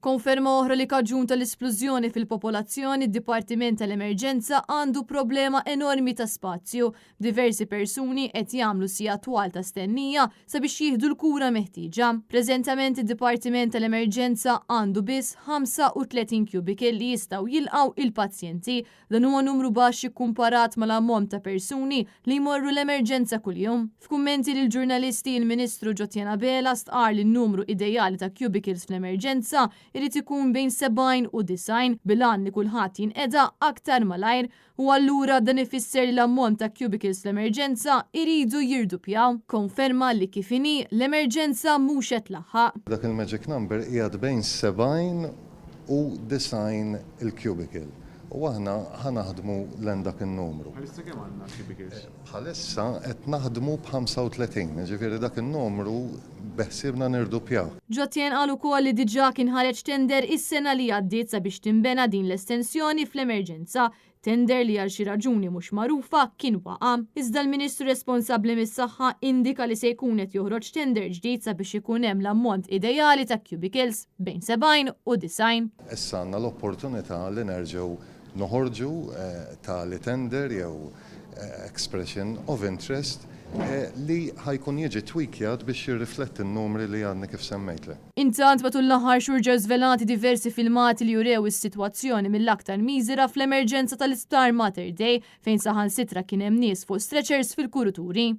Konferma oħra li kaġun tal-isplużjoni fil-popolazzjoni, d-Dipartiment tal-Emerġenza għandu problema enormi ta' spazju. Diversi persuni qed jagħmlu sigħat twal ta' stennija sabiex jieħdu l-kura meħtieġa. Preżentament id-Dipartiment tal-Emerġenza għandu biss 35 cubicle li jistgħu jilqgħu il-pazjenti. Dan huwa numru baxx ikkumparat mal-ammont ta' persuni li jmorru l-emerġenza kuljum. F'kummenti lill-ġurnalisti, il-Ministru Jotjan Abela stqarr li n-numru ideali ta' cubicles fl-emerġenza jrid ikun bejn 70 u 90 bil-għan li kulħadd jinqeda aktar malajr u allura dan ifisser li l-ammont ta' cubicles fl-emerġenza jridu jirduppjaw. Konferma li kif inhi, l-emerġenza mhux qed tlaħħaq. Dak il-magic number qiegħed bejn 70 u 90 il-cubicle u aħna ħa naħdmu lejn dak in-numru. Bħalissa kemm għandna cubicles? Bħalissa qed naħdmu b'35, jiġifieri dak in-numru beħsiebna nirduppjawh. Jotjen qal ukoll li diġà kien ħareġ tender is-sena li għaddiet sabiex tinbena din l-estensjoni fl-emerġenza, tender li għal xi raġuni mhux magħrufa kien waqa'. Iżda l-Ministru responsabbli mis-Saħħa indika li se jkun qed joħroġ tender ġdid sabiex ikun hemm l-ammont ideali ta' cubicles, bejn 70 u 90. Issa għandna l-opportunità li nerġgħu noħorġu tali tender jew expression of interest li ħa jkun jiġi tweakjat biex jirrifletti n-numri li għadni kif semmejtlek. Intant, matul l-aħħar xhur ġew żvelati diversi filmati li jurew is-sitwazzjoni mill-aktar miżera fl-emerġenza tal-Isptar Mater Dei fejn saħansitra kien hemm nies fuq stretchers fil-kuruturi.